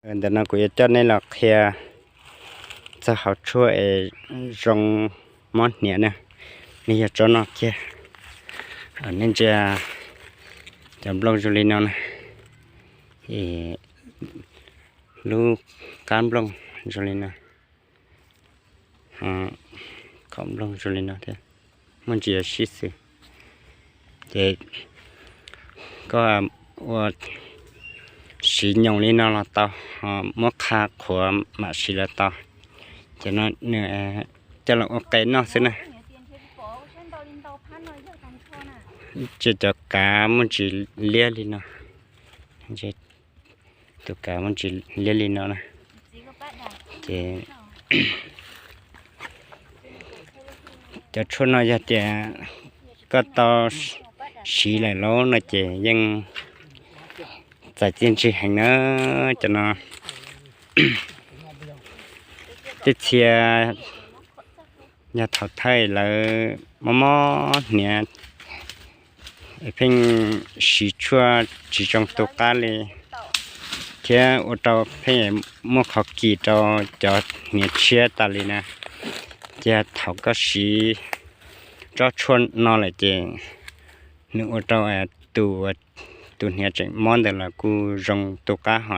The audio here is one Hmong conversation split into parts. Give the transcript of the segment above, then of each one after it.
Ntawm no kuv yuav coj nej los qhia txog hauv tshuaj es zoo mob hniav na, nws yog tsob no kiag. Nej ntsia cov nplooj zoo li no na, lub qab nplooj zoo li no, qab nplooj zoo li no thiab, muaj ntsis sib xws. Ces koj ua siv nyoos li no los tau, muab qha qhuav mam siv los tau. Ces no nws coj los ua qe noj xwb na. Ces cov kav muaj ntsis liab li no, tus kav muaj ntsis liab li no na. Ces cov tshuaj no yog tias koj tau siv lawm lauj no ces yeej txais txiaj ntsig heev na. Cov no tej txhia yog thaum thawj lawv mob mob hniav, pheej siv tshuaj tsis zoo tu qab li, thiab ua rau pheej muaj qhov kis rau cov hniav tshiab tas li na. Ces thaum koj siv tsob tshuaj no lawm ces nws ua rau tus, tus hniav tseem mob ntawd los kuj zoo tu qab ho.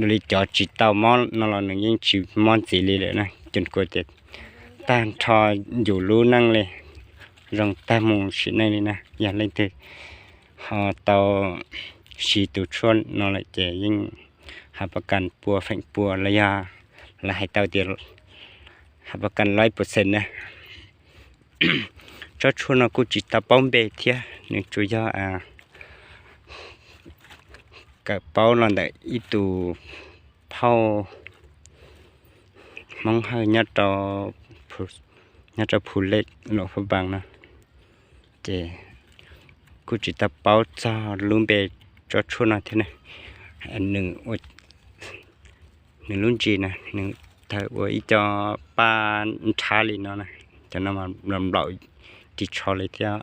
Li cov tsis tau mob no los nws yeej tsis mob ntxiv li lawm na. Ces kuv tias tag nrho yus lub neej li zoo tag mus sim neej li na. Yog leej twg ho tau siv tus tshuaj no lawm ces yeej hab pas kas pua feem pua los yog lawv hais tau tias hab pas kas lawm pua xees na. Tsob tshuaj no kuj tsis tau paub npe thiab, nws tsuas yog kawm paub los ntawm ib tus phauj Hmoob Hawj nyob rau Phu Lej Luam Phaj Npaas no. Ces kuj tsis tau paub txog lub npe tsob tshuaj no thiab ne. Nws lub ntsis na nws tawg ua ib co paj nrhab li no na, cov no mas nplaum nplaum ris tsho li thiab.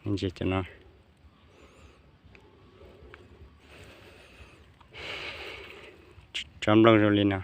Ntsis cov no, tsob nplooj zoo li no.